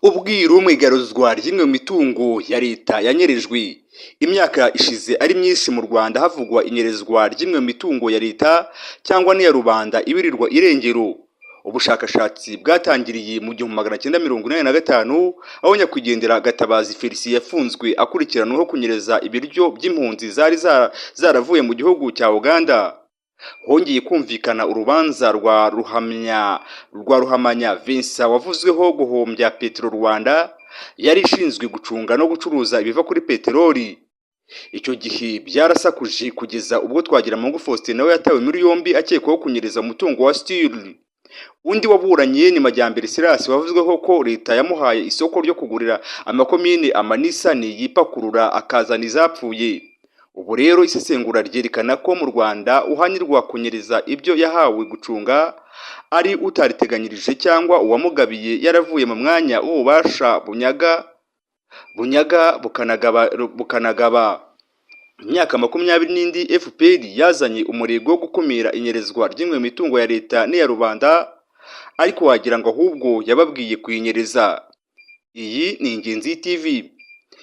Ubwiru mu igaruzwa ry'imwe mu mitungo ya leta yanyerejwe. Imyaka ishize ari myinshi mu Rwanda havugwa inyerezwa ry'imwe mu mitungo ya leta cyangwa n'iya rubanda ibirirwa irengero. Ubushakashatsi bwatangiriye mu 1985, aho nyakwigendera Gatabazi Felicien yafunzwe akurikiranweho kunyereza ibiryo by'impunzi zari zaravuye mu gihugu cya Uganda. Hongeye kumvikana urubanza rwa Ruhamanya Vincent wavuzweho guhombya Petro Rwanda yari ishinzwe gucunga no gucuruza ibiva kuri peteroli. Icyo gihe byarasakuje kugeza ubwo Twagiramungu Faustin nawe yatawe muri yombi akekwaho kunyereza umutungo wa STIR. Undi waburanye ni Majyambere Silas wavuzweho ko leta yamuhaye isoko ryo kugurira amakomine amaNissan yipakurura akazana izapfuye. Ubu rero isesengura ryerekana ko mu Rwanda uhanirwa kunyereza ibyo yahawe gucunga ari utariteganyirije cyangwa uwamugabiye yaravuye mu mwanya w'ububasha bunyaga bukanagaba. Imyaka 20 n'indi FPR yazanye umurego wo gukumira inyerezwa ry'imwe mu mitungo ya leta n'iya rubanda, ariko wagira ngo ahubwo yababwiye kuyinyereza. Iyi ni Ingenzi TV.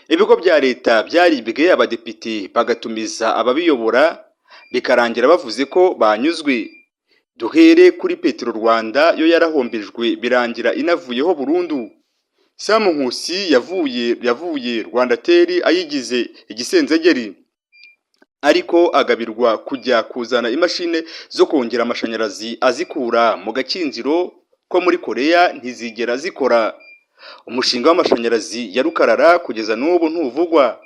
Ibigo bya leta byaribwe, abadepite bagatumiza ababiyobora, bikarangira bavuze ko banyuzwe. Duhere kuri Petro Rwanda, yo yarahombejwe birangira inavuyeho burundu. Sam Nkusi yavuye Rwandatel ayigize igisenzegeri, ariko agabirwa kujya kuzana imashini zo kongera amashanyarazi azikura mu Gakinjiro ko muri Koreya, ntizigera zikora. Umushinga w'amashanyarazi ya Rukarara kugeza n'ubu ntuvugwa.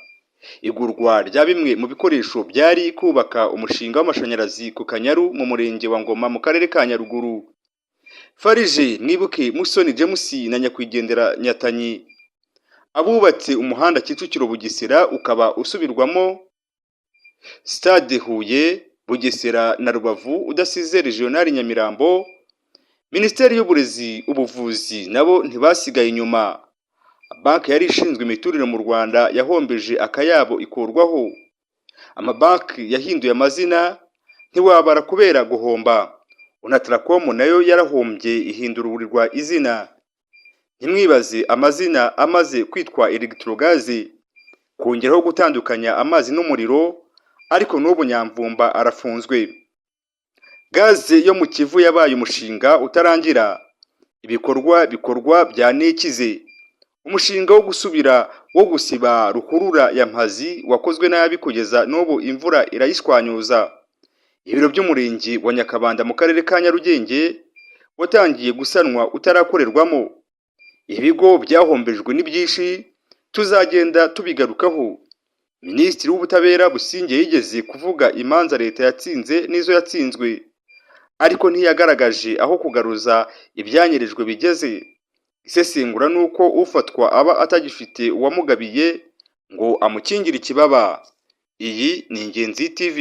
Igurwa rya bimwe mu bikoresho byari kubaka umushinga w'amashanyarazi ku Kanyaru mu murenge wa Ngoma mu karere ka Nyaruguru. FARG, mwibuke Musoni James na nyakwigendera Nyatanyi. Abubatse umuhanda Kicukiro Bugesera ukaba usubirwamo, Stade Huye, Bugesera na Rubavu udasize Regional Nyamirambo. Minisiteri y'Uburezi, ubuvuzi nabo ntibasigaye inyuma. Banki yari ishinzwe imiturire mu Rwanda yahombeje akayabo ikurwaho. Amabanki yahinduye amazina ntiwabara kubera guhomba. Onatracom nayo yarahombye ihindurirwa izina. Ntimwibaze amazina amaze kwitwa Electrogaz, kongeraho gutandukanya amazi n'umuriro, ariko n'ubu Nyamvumba arafunzwe. Gaze yo mu Kivu yabaye umushinga utarangira, ibikorwa bikorwa bya nikize. Umushinga wo gusubira wo gusiba ruhurura ya Mpazi wakozwe nabi, kugeza n'ubu imvura irayishwanyuza. Ibiro by'umurenge wa Nyakabanda mu karere ka Nyarugenge watangiye gusanwa utarakorerwamo. Ibigo byahombejwe ni byinshi, tuzagenda tubigarukaho. Minisitiri w'Ubutabera Busingye yigeze kuvuga imanza leta yatsinze n'izo yatsinzwe, ariko ntiyagaragaje aho kugaruza ibyanyerejwe bigeze. Isesengura ni uko ufatwa aba atagifite uwamugabiye ngo amukingire ikibaba. Iyi ni Ingenzi TV.